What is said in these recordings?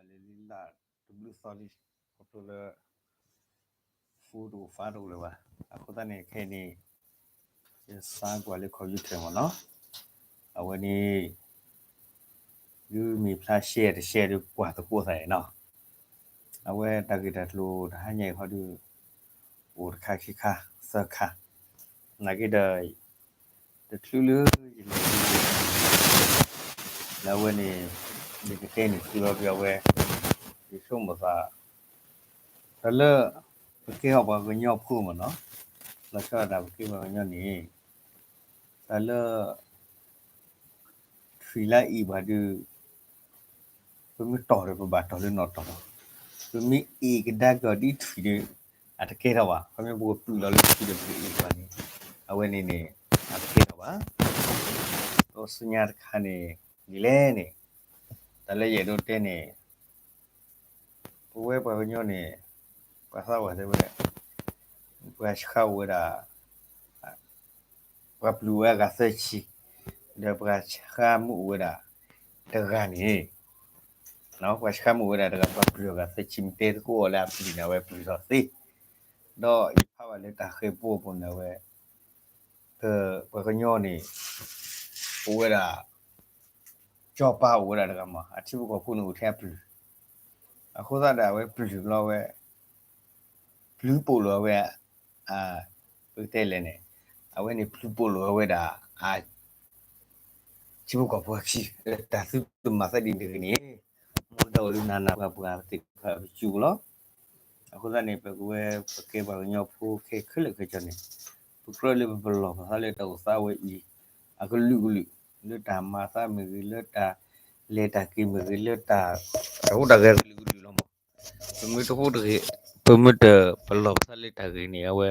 လၢလံလၢ်တဘျုးသီလံ, ခီဖျိလၢ phone တအိၣ်ဖးတအိၣ်လၢၤဘၣ်. အဃိသတးန့ၣ် ခဲအံၤန့ၣ် ယဆါကွၢ်လၢ computer မ့ၢ်နီၤ, အဝဲန့ၣ် ဒုးမ့ၢ်ဖျါရှဲတရှဲဒုးကွၢ်သကိးသးအံၤနီၤ. အဝဲတၢ်ဂ့ၢ်တၢ်ကျိၤတဟါညါအံၤခီဒုး အိၣ်တခါခံခါသၢခါ, နာ်က့ဒီး တချုးလၢယလဲၤဒုး လၢအဝဲန့ၣ် ယကတဲန့ၣ် သုးလီၤက့ၤအဝဲ ယဆိကမိၣ်သး တၢ်လၢ ပကဲထီၣ်ပှၤကညီဖိမ့ၢ်နီၤ, လီၤဆီဒၣ်တၢ်ပကဲပှၤကညီန့ၣ် တၢ်လၢ ထွံၣ်လၢအအံၤပှၤဒုး ပမ့ၢ်တီၢ်ဒီး ပဘၣ်တီၢ်လၢနီၢ်တီၢ်လီၤ. ပမ့ၢ်အ့ၣ်ကဒါက့ၤအီၤဒ်ထွံၣ်ဒီး အတကဲထီၣ်ဘၣ်. ခီဖျိပကပုာ်လီၤလၢထွံၣ်ဒီး ပကအ့ၣ်ပှၤန့ၣ် အဝဲန့ၣ်န့ၣ် အတကဲထီၣ်ဘၣ်. ဒီးဆူညါတခါန့ၣ် ဒ်လဲၣ်န့ၣ် တၢ်လၢယအဲၣ်ဒိးတဲန့ၣ် ပဝဲပှၤကညီန့ၣ် ပှၤသးပှၢ်တဲဝဲ ပှၤဆှါအိၣ်ဝဲဒၣ် ပှၤပျုၢ်ဝဲအဂၤသၢဆံ, ဒီးပှၤဆှါမုၢ်အိၣ်ဝဲဒၣ်တဂၤန့ၣ်, ပှၤဆှါမုၢ်အိၣ်ဝဲဒၣ်တဂၤ ပှၤပျုၢ်အဂၤသၢဆံ မ့ၢ်တဲသကိးအီၤလၢအပျုၢ်န့ၣ် အဝဲပျုၢ်ထီၣ်သ့, ဒီးယဖးဘၣ်လၢတၢ်ဃၤပူအပူၤန့ၣ် အဝဲ ပပှၤကညီန့ၣ် အိၣ်ဝဲဒၣ် ကၠီၤပၤအိၣ်ဝဲဒၣ်တဂၤမး အထံဖိကီၢ်ဖိန့ၣ်အိၣ်ထဲအပျုၢ်, အဃိသတးဒီးအဝဲပျုၢ်ဘျီဝဲ ပျုၢ်ပိာ်လိာ်အဝဲ ပကတဲလဲၣ်န့ၣ် အဝဲန့ၣ်ပျုၢ်ပိာ်လိာ်အဝဲဒၣ် ထံဖိကီၢ်ဖိအခံ တၢ်သုတမၤသးဒ်န့ၣ်တဂ့ၤန့ၣ် မူဒါအိၣ်လၢနၤနၤပှၤပှၤသ့ၣ်တဖၣ်ပစုပူၤလီၤ. အဃိသတးန့ၣ် ပကဝဲ ပကဲပှၤကညီဖိခဲခဲလၢာ်ခဲဆ့န့ၣ် ပကြၢးလၢပပလီၢ်ပသးလၢတၢ်အိၣ်သးဝဲအံၤ အကလုာ်ကလုာ် လၢတၢ်မၤသးမ့ၢ်ဂ့ၤ လၢတၢ်လဲၤတၢ်က့ၤမ့ၢ်ဂ့ၤ လၢတၢ် တၢ်ဟူးတၢ်ဂဲၤကလုာ်ကလုာ်လီၤမး. ပမ့ၢ်တဟူးတဂ့ၤ ပမ့ၢ်တပလီၢ်ပသးလၢတၢ်ဂ့ၤန့ၣ် အဝဲ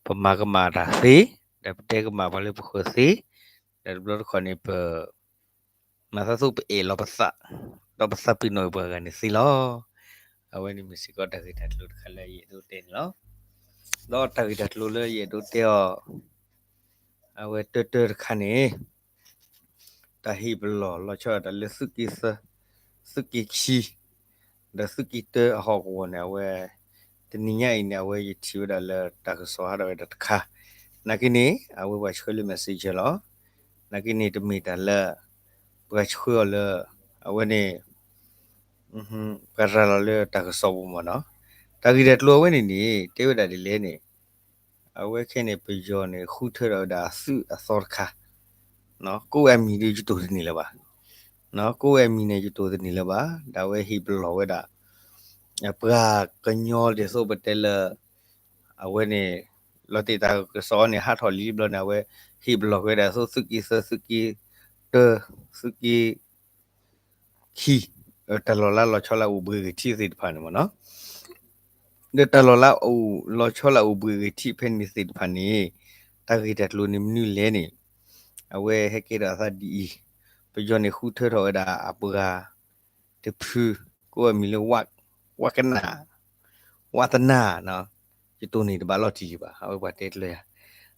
ပမၤကမၣ်တၢ်သ့, ဒီးပတဲကမၣ်ပှၤလၢပဃၢၤသ့, ဒီးတဘျီတခီၣ်န့ၣ် ပ မၤသးသိးပအဲၣ်လီၤပသး, ဒီးပသးပ့ၤနီၣ်ပှၤဂၤန့ၣ်သ့လီၤ. အဝဲန့ၣ်မ့ၢ်စ့ၢ်ကီးတၢ်ဂ့ၢ်တၢ်ကျိၤတခါလၢယအဲၣ်ဒိးတဲန့ၣ်လီၤ. ဒီးတၢ်ဂ့ၢ်တၢ်ကျိၤလၢယအဲၣ်ဒိးတဲအီၤ အဝဲတၢတၢတခါန့ၣ် တၢ်ဟ့ၣ်ပလီၢ်လီၤဆီဒၣ်တၢ်လၢသုးက့သၢ, သုးက့ခံ, ဒီးသုးက့တၢအဟီၣ်ကဝီၤန့ၣ် အဝဲ တနံၤညါအံၤန့ၣ် အဝဲယထံၣ်ဝဲဒၣ်လၢတၢ်ကစီၣ်ဟးထီၣ်ဝဲဒၣ်တခါ, နာ်က့န့ၣ် အဝဲပှၤဆှၢလၢ messenger လီၤ. နာ်က့န့ၣ်တမ့ၢ်တၢ်လၢ ပှၤဆှၢအီၤလၢ အဝဲန့ၣ် ပှၤရၤလီၤလၢတၢ်ကစီၣ်ပူၤမ့ၢ်နီၤ. တၢ်ဂ့ၢ်တၢ်ကျိၤအဝဲန့ၣ်န့ၣ် တဲဝဲဒၣ်ဒ်လဲၣ်န့ၣ် အဝဲခဲန့ၣ် ပယီၤန့ၣ် ဃုထၢထီၣ်ဝဲဒၣ်အသုးအသီတခါ, ကိးဝဲအမံၤဒီးယတိၢ်တန့ၢ်လၢၤဘၣ်, ကိးဝဲအမံၤန့ၣ် ယတိၢ်တန့ၢ်လၢၤဘၣ်, ဒီးအဝဲဟ့ၣ်ပလီၢ်ဝဲဒၣ် ပှၤကညီဒ်သိးပတဲလၢ အဝဲန့ၣ် လီၤတ့ၢ်တၢ်ကစီၣ်အီၤန့ၣ် ဟးထီၣ်လံဘျီန့ၣ် အဝဲဟ့ၣ်ပလီၢ်က့ၤဝဲဒၣ်သိးသုးက့သၢ သုးက့တၢ သုးက့ ခံ, တၢ်လီၢ်လၢလီၤဆီလၢအအိၣ်ဘှံးဂ့ၤထံးသ့ၣ်တဖၣ်န့ၣ်မ့ၢ်နီၤ. ဒီးတၢ်လီၢ်လၢအအိၣ်လီၤဆီလၢအအိၣ်ဘှံးဂ့ၤထံးဖဲန့ၣ်သ့ၣ်တဖၣ်န့ၣ် တၢ်ဂ့ၢ်တၢ်ကျိၤန့ၣ်မနုၤလဲၣ်န့ၣ် အဝဲဟဲကဲထီၣ်အသးဒ်အံၤ, ပယီၤန့ၣ်ဃုထၢထီၣ်ဝဲဒၣ်အပှၤတဖု ကိးဝဲမံၤလၢ ဝးကနၣ် ဝးတနၢ်, ယတိၢ်န့ၢ်တဘၣ်လီၤတံၢ်လံဘၣ် အဝဲပှၤတဲတလၢယၤ.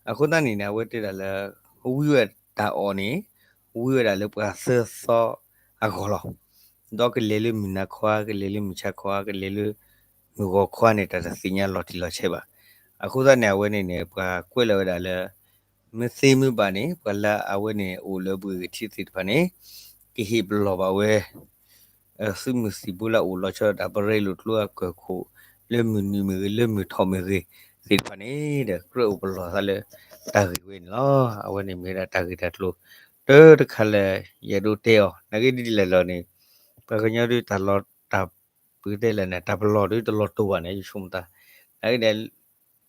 အဃိသတးန့ၣ်န့ၣ် အဝဲတဲဒၣ်လၢ ဝံဝဲတၢ်အီၣ်န့ၣ် ဝံဝဲဒၣ်လၢပှၤသၢသီအဂီၢ်လီၤ. ဒီးကလဲၤလၢမုၢ်နၤခွါ ကလဲၤလၢမုၢ်ဆါခွါ ကလဲၤလၢမုၢ်ဂီၤခွါန့ၣ် တၢ်တသ့ၣ်ညါလီၤတံၢ်လီၤဆဲးဘၣ်. အဃိသတးန့ၣ် အဝဲန့ၣ်န့ၣ် ပှၤကွဲးလီၤဝဲဒၣ်လၢ မ့ၢ်သ့မ့ၢ်ဘၣ်န့ၣ် ပှၤလၢအဝဲန့ၣ်အိၣ်လၢဘှံးဂ့ၤထံးသ့ၣ်တဖၣ်န့ၣ် ကဟ့ၣ်ပလီၢ်ဘၣ်ဝဲ သုးမုၢ်သံၣ်ဘိလၢအအိၣ်လီၤဆီဒၣ်တၢ်ပရ့လိာ်ကျိအကၢၢ်ခိၣ် လၢမုၢ်နုာ်မ့ၢ်ဂ့ၤ လၢမုၢ်ထီၣ်မ့ၢ်ဂ့ၤ သ့ၣ်တဖၣ်န့ၣ်ဒီး ကြၢးအိၣ်ပလီၢ်သးလၢတၢ်ဂ့ၢ်ဝဲန့ၣ်လီၤ. အဝဲန့ၣ်မ့ၢ်ဝဲဒၣ်တၢ်ဂ့ၢ်တၢ်ကျိၤ တၢတခါလၢယအဲၣ်ဒိးတဲအီၤ နာ်က့ဒ်လဲၣ်လီၤန့ၣ် ပှၤကညီဒုးတၢ်လီၢ်တၢ် ပကတဲလဲၣ်န့ၣ် တၢ်ပလီၢ်ဒုးတလီၢ်တိၢ်ဘၣ်န့ၣ် ယဆိကမိၣ်တၢ် နာ်က့ဒီး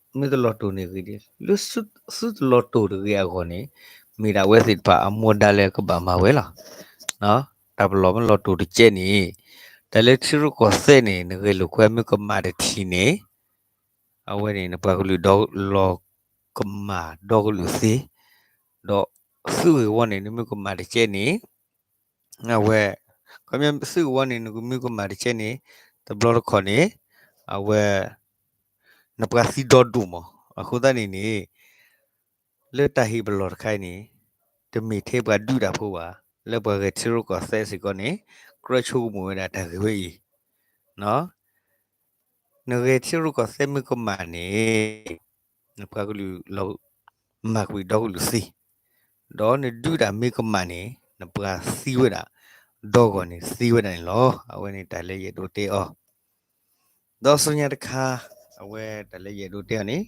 မ့ၢ်တလီၢ်တိၢ်န့ၣ်ဂ့ၤဒ် လၢသုတလီၢ်တိၢ်တဂ့ၤအဂီၢ်န့ၣ် မ့ၢ်ဒၣ်ဝဲသ့ၣ်တဖၣ်အမူဒါလၢကဘၣ်မၤဝဲလီၤ. တၢ်ပလီၢ်မ့ၢ်လီၤတိၢ်တကဲန့ၣ် တၢ်လၢထံရူၢ်ကီၢ်သဲးန့ၣ် နဂဲၤလိာ်ကွဲမ့ၢ်ကမၣ်တထံၣ်န့ၣ် အဝဲန့ၣ် နပှၤကလုာ်ဒီးလီၤကမၣ်ဒီကလုာ်သ့ ဒီးသုးဂ့ၢ်ဝီန့ၣ် နမ့ၢ်ကမၣ်တကဲန့ၣ် အဝဲ ခီပညီသုးဂ့ၢ်ဝီန့ၣ် နကမ့ၢ်ကမၣ်တကဲန့ၣ် တဘျီတခီၣ်န့ၣ် အဝဲ နပှၤသံဒီဒူၣ်မး အဃိသတးန့ၣ်န့ၣ် လၢတၢ်ဟ့ၣ်ပလီၢ်တခါအံၤန့ၣ် တမ့ၢ်ထဲပှၤဒုးတၢ်ဖိဘၣ် လၢပှၤဂဲၤထံရူၢ်ကီၢ်သဲးစ့ၢ်ကီးန့ၣ် ကြၢးဆိကမိၣ်ဝဲဒၣ်တၢ်ဂ့ၢ်ဝဲအံၤ နဂဲၤထံရူၢ်ကီၢ်သဲးမ့ၢ်ကမၣ်န့ၣ် နပှၤကလုာ်လီၤ မၤကွံာ်ဒီကလုာ်သ့, ဒီးနဒုးတၢ်မ့ၢ်ကမၣ်န့ၣ် နပှၤသံဝဲဒၣ်, ဒီဂီၢ်န့ၣ်သံဝဲဒၣ်န့ၣ်လီၤ. အဝဲန့ၣ်တၢ်လၢယအဲၣ်ဒိးတဲအီၤ ဒီးဆူညါတခါ အဝဲတၢ်လၢယအဲၣ်ဒိးတဲအီၤန့ၣ်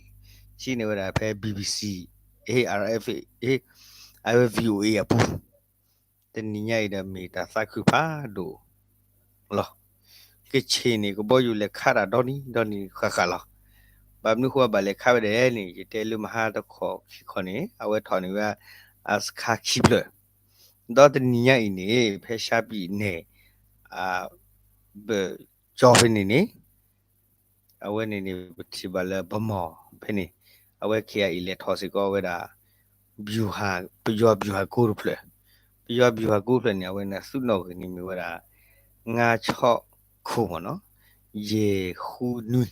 ဟံးန့ၢ်ဝဲဒၣ်ဖဲ BBC, အ RFA, အဝဲ VOA အပူၤ, တနံၤညါအံၤဒီးမ့ၢ်တၢ်သးခုဖးဒိၣ်လီၤ. ကချ့ၣ်န့ၣ် ကဘီယူၤလဲၤခးတၢ်ဒီနံၤဒီနံၤဃၣ်ဃၣ်လီၤ. ဘၣ်မနုၤဃိဘၣ်လဲၤခးဝဲဒၣ်န့ၣ် ယတဲလၢမဟါတခီၣ်ခံခီၣ်န့ၣ် အဝဲထီၣ်န့ၢ်ဝဲ အစခါခံဖျၢၣ်, ဒီးတနံၤညါအံၤန့ၣ် ဖဲရှါပံၤန့ၣ် အ ဘၢၣ်ကၠီဖဲန့ၣ်န့ၣ် အဝဲန့ၣ်န့ၣ် ပထံၣ်ဘၣ်လၢပမီၢ်ဖဲန့ၣ် အဝဲခဲအံၤလဲၤထီၣ်စ့ၢ်ကီးဝဲဒၣ် ဗျူဟာ, ပယီၤဗျူဟာကုန်းတဖျၢၣ်, ပယီၤဗျူဟာကုန်းဖျၢၣ်န့ၣ် အဝဲန့ၣ်သုးနီၣ်ဂံၢ်န့ၣ်မ့ၢ်ဝဲဒၣ် ငါးခြောက်ခုမ့ၢ်နီၤ, ယဲၢ်ဃုနွံ,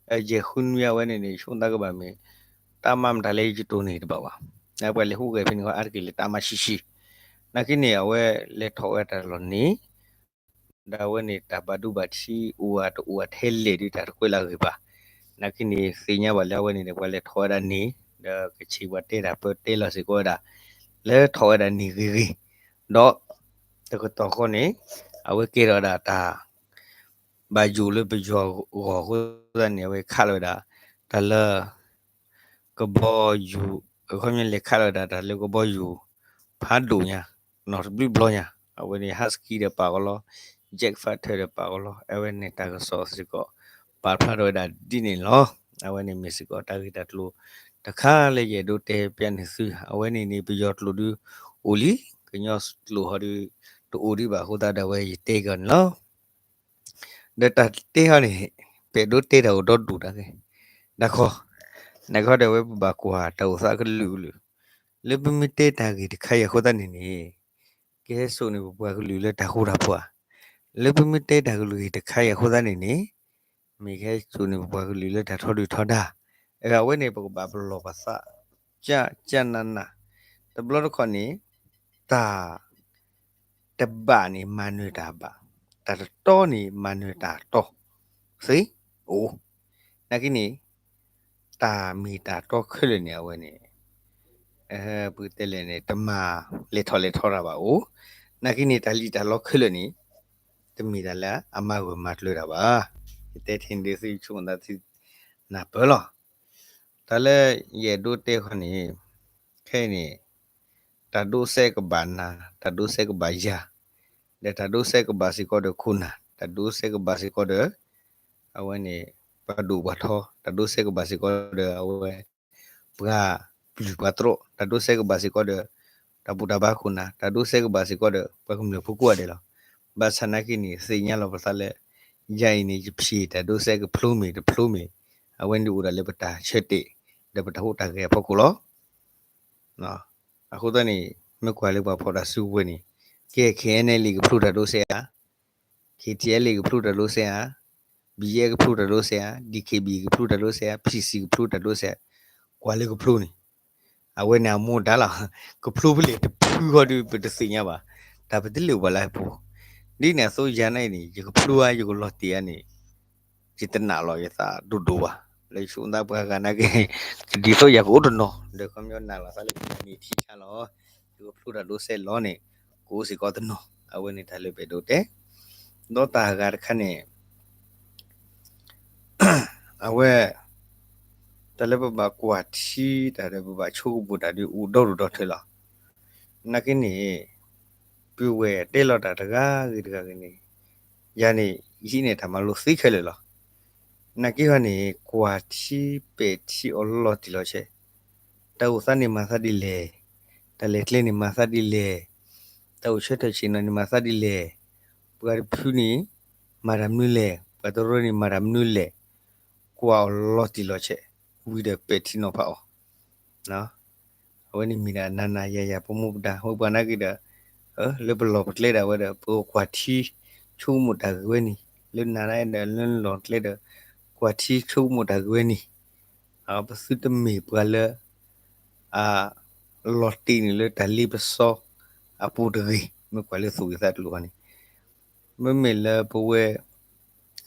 ယဲၢ်ဃုနွံအဝဲန့ၣ်န့ၣ် ဆိသးကဘၣ်မ့ၢ် တၢ်မၤမတၤလဲၣ်ယတတိၢ်န့ၢ်တဘၣ်ဘၣ်. ပှၤလဲၤဟူးဂဲၤဖဲန့ၣ်အါတက့ၢ်လၢတၢ်မၤဆံးဆံး, နာ်က့န့ၣ် အဝဲလဲၤထီၣ်ဝဲတၢ်လီၢ်န့ၣ် ဒီးအဝဲန့ၣ် တၢ်ဘၣ်ဒိဘၣ်ထံးအိၣ်အတအိၣ်အထဲလဲၣ်ဒုးတၢ်တကွဲးလၢအဂ့ၢ်ဘၣ်. နာ်က့န့ၣ် သ့ၣ်ညါဘၣ်လၢအဝဲန့ၣ်န့ၣ် ပှၤလဲၤထီၣ်ဝဲဒၣ်န့ၣ် ဒီးကချ့ၣ်ပှၤတဲတၢ်ပၢတဲလီၤစ့ၢ်ကီးဝဲဒၣ် လၢထီၣ်ဝဲဒၣ်န့ၣ်ဂ့ၤဂ့ၤ, ဒီး တကတီၢ်ဃီန့ၣ် အဝဲကဲထီၣ်ဝဲဒၣ်တၢ် ဘၣ်ယိၣ်လၢပယီၤဂီၢ်အဃိသတးန့ၣ် အဝဲခးလီၤဝဲဒၣ် တၢ်လၢ ကဘီယူၤ, အခီပညီလဲၤခးလီၤဝဲဒၣ်တၢ်လၢကဘီယူၤ ဖးဒိၣ်ညါ, နီၢ်တဘျုးဘျီညါ, အဝဲန့ၣ် Husky ဒီးပာ်ကီၤလီၤ, Jet Fighter ဒီးပာ်ကီၤလီၤ, အဝဲန့ၣ်တၢ်ကစီၣ်စ့ၢ်ကီး ပာ်ဖျါထီၣ်ဝဲဒၣ်ဒ်န့ၣ်လီၤ. အဝဲန့ၣ်မ့ၢ်စ့ၢ်ကီးတၢ်ဂ့ၢ်တၢ်ကျိၤတခါလၢယအဲၣ်ဒိးတဲပျဲန့ၢ်သု, အဝဲန့ၣ်န့ၣ် ပယီၤကျိာ်ဒုးအိၣ်လံ, ကညီကျိာ်ဟီဒုး တအိၣ်ဒံးဘၣ်အဃိသတးဒီးအဝဲယတဲကီးန့ၣ်လီၤ. ဒီးတၢ်တဲဟီန့ၣ် ပအဲၣ်ဒိးတဲတၢ်အိၣ်ဒီဒူၣ်တၢ်ဂ့ၢ်, ဒၣ်ခီ, နခီဒီးအဝဲပဘၣ်ကွၢ်တၢ်အိၣ်သးကလုာ်ကလုာ်, လၢပမ့ၢ်တဲတၢ်ဂ့ၢ်တခါအံၤအဃိသတးန့ၣ်န့ၣ် ကဟဲစိာ်န့ၢ်ပပှၤကလုာ်လၢတၢ်ဃူတၢ်ဖိးဧါ, လၢပမ့ၢ်တဲတၢ်ကလုာ်ဂ့ၢ်တခါအံၤအဃိသတးန့ၣ်န့ၣ် မ့ၢ်ကဟဲစိာ်န့ၢ်ပပှၤကလုာ်လၢတၢ်ထီဒုၣ်ထီဒါ, အဝဲန့ၣ် ပကဘၣ်ပလီၢ်ပသး ကၠၢ်ကၠၢ်နးနး, တဘျီတခီၣ်န့ၣ် တၢ် တဘၣ်န့ၣ် မၤနၢၤတၢ်ဘၣ်, တၢ်တတီန့ၣ် မၤနၢၤတၢ်တီ, သ့, အိၣ်, နာ်က့န့ၣ် တၢ်မ့ၢ်တၢ်တီခဲလၢာ်န့ၣ် အဝဲန့ၣ် ပကတဲလဲၣ်န့ၣ် တမၤလဲၤထီၣ်လဲၤထီတၢ်ဘၣ်အိၣ်, နာ်က့န့ၣ် တၢ်လံၣ်တၢ်လီခဲလၢာ်န့ၣ် တမ့ၢ်တၢ်လၢအမၤဂၢၢ်မၤကျၢၤတၢ်ဘၣ်. ယတဲထံၣ်န့ၣ်ဒုးသုဆိကမိၣ်သးသုနၢ်ပၢၢ်လီၤ. တၢ်လၢယအဲၣ်ဒိးတဲခီန့ၣ် ခဲအံၤန့ၣ် တၢ်ဒိးစဲးကဘၣ်နၤ, တၢ်ဒိးစဲးကဘၣ်ယၤ, ဒီးတၢ်ဒိးစဲးကဘၣ်စ့ၢ်ကီးဒီးခိၣ်နၢ်, တၢ်ဒိးစဲးကဘၣ်စ့ၢ်ကီးဒီး အဝဲန့ၣ် ပှၤဒိၣ်ပှၤထီ, တၢ်ဒိးစဲးကဘၣ်စ့ၢ်ကီးဒီးအဝဲ ပှၤပျုၢ်ပှၤတြီ, တၢ်ဒိးစဲးကဘၣ်စ့ၢ်ကီးဒီး တၢ်ဘူၣ်တၢ်ဘါခိၣ်နၢ်, တၢ်ဒိးစဲးကဘၣ်စ့ၢ်ကီးဒီး ပှၤကမျၢၢ်ဖိကိးဂၤဒဲးလီၤ. ဘၣ်ဆၣ်နာ်က့န့ၣ် သ့ၣ်ညါလီၤပသးလၢ ယၤအံၤန့ၣ် ယဖံးတၢ်ဒိးစဲးကဖျိမ့ၢ်တဖျိမ့ၢ် အဝဲန့ၣ်အိၣ်ဒၣ်လၢပတၢ်ဆၢတဲာ် ဒီးပတၢ်ဟူးတၢ်ဂဲၤအဖီခိၣ်လီၤ. အဃိသတးန့ၣ် မ့ၢ်ကွၢ်လၢပှၤဖီၣ်တၢ်စုကဝဲၤန့ၣ် ကဲ KNLA ကဖျိတၢ်ဒိးစဲးဧါ, KTLA ကဖျိတၢ်ဒိးစဲးဧါ, BGF ကဖျိတၢ်ဒိးစဲးဧါ, DKBA ကဖျိတၢ်ဒိးစဲးဧါ, PC ကဖျိတၢ်ဒိးစဲးဧါ, ကွၢ်လၢကဖျိန့ၣ် အဝဲန့ၣ်အမူဒါလီၤ. ကဖျိဖဲလဲၣ်တဖုဃီဒီးပတသ့ၣ်ညါဘၣ်. တၢ်ပတလၢာ်ဘၣ်လၢအပူၤ, ဒ်န့ၣ်အသိးယၤန့ၣ်န့ၣ် ယကဖျိဧါ ယကလီၤတ့ၢ်ဧါန့ၣ် ယတနာ်လီၤယသးဒိၣ်ဒိၣ်ဘၣ်. လၢယဆိကမိၣ်သးပှၤဂၤနာ်က့ ဒ်သိးယၤကအိၣ်တနီၤ ဒီးခီပညီနာ်လီၤသးလၢယမ့ၢ်ထံဆါလီၤ ယကဖျိတၢ်ဒိးစဲးလီၤန့ၣ် ကအိၣ်စ့ၢ်ကီးတနီၤ အဝဲန့ၣ်တၢ်လၢပအဲၣ်ဒိးတဲ ဒီးတၢ်အဂၤတခါန့ၣ် အဝဲ တၢ်လၢပဘၣ်ကွၢ်ထံ တၢ်လၢပဘၣ်ဆိကမိၣ်တၢ်ဒုးအိၣ်ဒီဒူၣ်ဒီထၢလီၤ. နာ်က့န့ၣ် ပုၢ်ဝဲၢ်တဲလီၤတၢ်တဂၤဂ့ၤတဂၤဂ့ၤန့ၣ် ယၤန့ၣ် ယဟံးန့ၢ်တၢ်မၤလိသ့ခဲလၢာ်လီၤ. နာ်က့ဟီန့ၣ် ကွၢ်ထံပဲာ်ထံအီၤလီၤတံၢ်လီၤဆဲး, တၢ်အိၣ်သးန့ၣ်မၤသးဒ်လဲၣ်, တၢ်လဲၤကျဲန့ၣ်မၤသးဒ်လဲၣ်, တၢ်အိၣ်ဆၢထၢၣ်ဆ့ၣ်နီၤန့ၣ်မၤသးဒ်လဲၣ်, ပှၤတဖုန့ၣ် မၤတၢ်မနုၤလဲၣ်, ပှၤတရၢန့ၣ်မၤတၢ်မနုၤလဲၣ်, ကွၢ်အီၤလီၤတံၢ်လီၤဆဲး ဝံၤဒီးပဲာ်ထံနီၤဖးအီၤ အဝဲန့ၣ်မ့ၢ်ဒၣ်နၤနၤယၤယၤပမိၢ်ပဒါ ဝဲပှၤနာ်က့ဒီး လၢပလီၢ်ပကျဲဒၣ်ဝဲဒီး ပကွၢ်ထံဆိကမိၣ်တၢ်ဂ့ၢ်ဝဲန့ၣ်, လၢနၤနၤဒီးလၢလီၢ်ကျဲဒီး ကွၢ်ထံဆိကမိၣ်တၢ်ဂ့ၢ်ဝဲန့ၣ်, ပသုတမ့ၢ်ပှၤလၢ အလီၤတံၢ်န့ၣ်လၢတၢ်လ့ပစီအပူၤတဂ့ၤ, မ့ၢ်ကွၢ်လၢသူၣ်ဂ့ၤသးကျိၤဃီန့ၣ် မ့မ့ၢ်လၢပဝဲ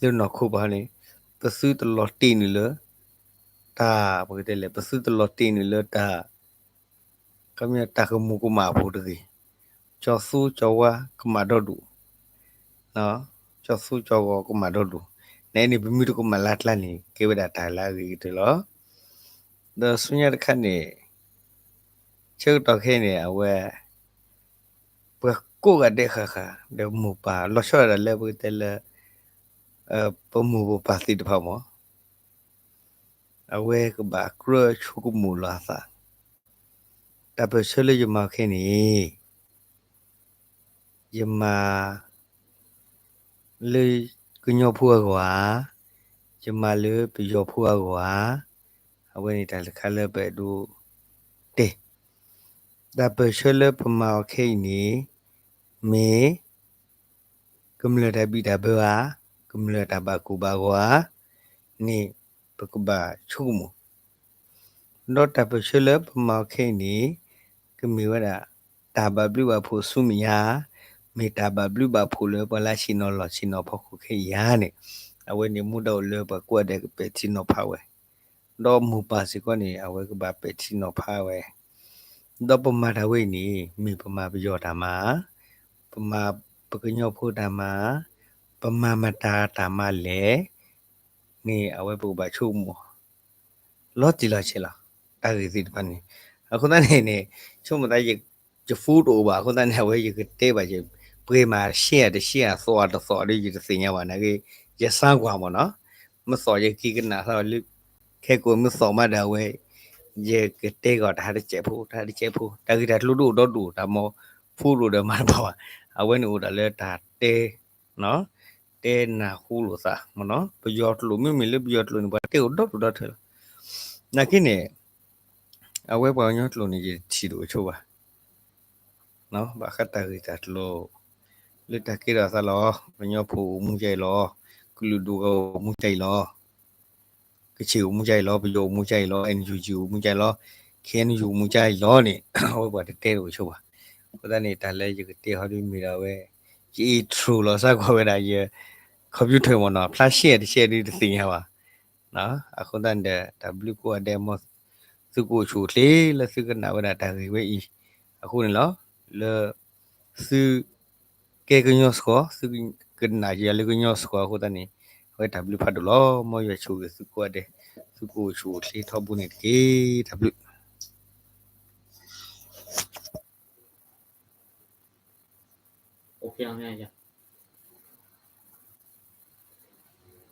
လၢနီၢ်ခိပၤန့ၣ် ပသုတလီၤတ့ၢ်နုာ်လၢ တၢ် ပကတဲလဲၣ် ပသုတလီၤတ့ၢ်နုာ်လၢတၢ် ခီပညီတၢ်ကမူၤကမၣ်အပူၤတဂ့ၤ, ကၠီသူကၠီဝါကမၣ်ဒီဒူၣ်, ကၠီသူကၠီဂီၤကမၣ်ဒီဒူၣ်, နအဲၣ်န့ၣ် ပမ့ၢ်တကမၣ်လၢ်ကျါန့ၣ် ကဲဝဲဒၣ်တၢ်လၢအဂ့ၤကတၢၢ်လီၤ. ဒီးဆူညါတခါန့ၣ် ဆၢကတီၢ်ခဲအံၤန့ၣ် အဝဲ ပှၤကိးဂၤဒဲးဃၣ်ဃၣ် ဒီးမိၢ်ပၢ် လီၤဆီဒၣ်တၢ်လၢပကတဲလၢ ပမိၢ်ပပၢ်သ့ၣ်တဖၣ်မး အဝဲကဘၣ်ကြၢးဆိကမိၣ်လီၤအသး, တၢ်ပၢၢ်ဆၢလၢယမၤခဲအံၤန့ၣ် ယမၤ လၢကညီဖိအဂီၢ်ဧါ, ယမၤလၢပယီၤဖိအဂီၢ်ဧါ, အဝဲန့ၣ်တၢ်တခါလၢပအဲၣ်ဒိးတဲ, တၢ်ပၢၢ်ဆၢလၢပမၤအီၤခဲအံၤန့ၣ် မ့ၢ် ကမျၢၢ်တၢ်ဘံၣ်တၢ်ဘၢဧါ, ကမျၢၢ်တၢ်ဘၣ်ကိၢ်ဘၣ်ဂီၤဧါန့ၣ် ပကဘၣ်ဆိကမိၣ် ဒီးတၢ်ပၢၢ်ဆၢလၢပမၤအီၤခဲအံၤန့ၣ် ကမ့ၢ်ဝဲဒၣ် တၢ်ဘၣ်ဘျုးဘၣ်ဖှိၣ်ဆူမဲာ်ညါ, မ့ၢ်တၢ်ဘၣ်ဘျုးဘၣ်ဖှိၣ်လၢပှၤလၢဆ့ၣ်နီၤလီၢ်ဆ့ၣ်နီၤဖီခိၣ်ခဲအံၤဧါန့ၣ်, အဝဲန့ၣ်မူဒါအိၣ်လၢပှၤကိးဂၤဒဲးကပဲာ်ထံနီၤဖးဝဲ, ဒီးမိၢ်ပၢ်စ့ၢ်ကီးန့ၣ် အဝဲကဘၣ်ပဲာ်ထံနီၤဖးဝဲ ဒီးပမၤတၢ်ဝဲအံၤန့ၣ် မ့ၢ်ပမၤပယီၤတၢ်မၤ, ပမၤပကညီဖိတၢ်မၤ, ပမၤမတၤတၢ်မၤလဲၣ်န့ၣ် အဝဲပကဘၣ်ဆိကမိၣ် လီၤတံၢ်လီၤဆဲးလီၤ. တၢ်ဂ့ၢ်သ့ၣ်တဖၣ်န့ၣ် အဃိသတးန့ၣ်န့ၣ် ဆိကမိၣ်သး ယ phone တအိၣ်ဘၣ် အဃိသတးန့ၣ် အဝဲယကတဲဘၣ် ယပှဲၤမး share တ share သီၣ်တသီၣ်ဒီး ယတသ့ၣ်ညါဘၣ်နာ်က့ ယဆါကွၢ်မ့ၢ်နီၤ, မ့ၢ်သီၣ်ယက့ၤကနၣ်သးလၢ ခဲကိာ်မ့ၢ်သီၣ်မးဒီးအဝဲ ယကတဲကီးတၢ်ဟးတစဲးဖိ တၢ်ဟးတစဲးဖိ တၢ်ဂ့ၢ်တၢ်ကျိၤဒိၣ်ဒီဒူၣ် တၢ်မၤ phone တအိၣ်ဒီးမၤတဘၣ်ဘၣ်, အဝဲန့ၣ်အိၣ်ဒၣ်လၢတၢ်တဲ တဲနၢ်ဟူလိာ်သးမ့ၢ်နီၤ, ပယီၤကျိာ်မ့မ့ၢ်လၢပယီၤကျိာ်န့ၣ် ပှၤတဲအိၣ်ဒီဒူၣ်ဒီထၢလီၤ. နာ်က့န့ၣ် အဝဲပှၤကညီကျိာ်န့ၣ် ယတထံၣ်တအိၣ်ဆိဘၣ်, ဘၣ်ဃးတၢ်ဂ့ၢ်တၢ်ကျိၤ လၢတၢ်ကဲထီၣ်အသးလီၤ. ကညီဖိအိၣ်မူကအံၤလီၤ, ကလုာ်ဒူၣ်ဂၤအိၣ်မူကအံၤလီၤ, ကချ့ၣ်အိၣ်မူကအံၤလီၤ, ပယီၤအိၣ်မူကအံၤလီၤ, NUG အိၣ်မူကအံၤလီၤ, KNU အိၣ်မူကအံၤလီၤန့ၣ် အဝဲပှၤတတဲတအိၣ်ဆိဘၣ်. အဃိသတးန့ၣ် တၢ်လၢယကတဲဟီဒ်မ့ၢ်ဒၣ်ဝဲ ယ intro လီၤစ့ၢ်ကီးဝဲဒၣ်ယ computer မ့ၢ်နီၤ, ဖျါ share တ share ဒ်တသ့ၣ်ညါဘၣ်. အဃိသတးန့ၣ်ဒီး တၢ်ဘျုးကိးဂၤဒဲး မ်သုကအိၣ်ဆူၣ်အိၣ်ချ့လၢသုကနၣ်ဝဲဒၣ်တၢ်ဂ့ၢ်ဝဲအံၤ အဃိန့ၣ်လီၤ. လၢ သု ကဲကညီစ့ၢ်ကီး သုကနၣ်ယၤလၢကညီစ့ၢ်ကီးအဃိသတးန့ၣ် အဝဲတၢ်ဘျုးဖးဒိၣ်လီၤ. မ်ယွၤဆိၣ်ဂ့ၤသုကိးဂၤဒဲး သုကအိၣ်ဆူၣ်အိၣ်ချ့ထီဘိန့ၣ်တက့ၢ်. တၢ်ဘျုး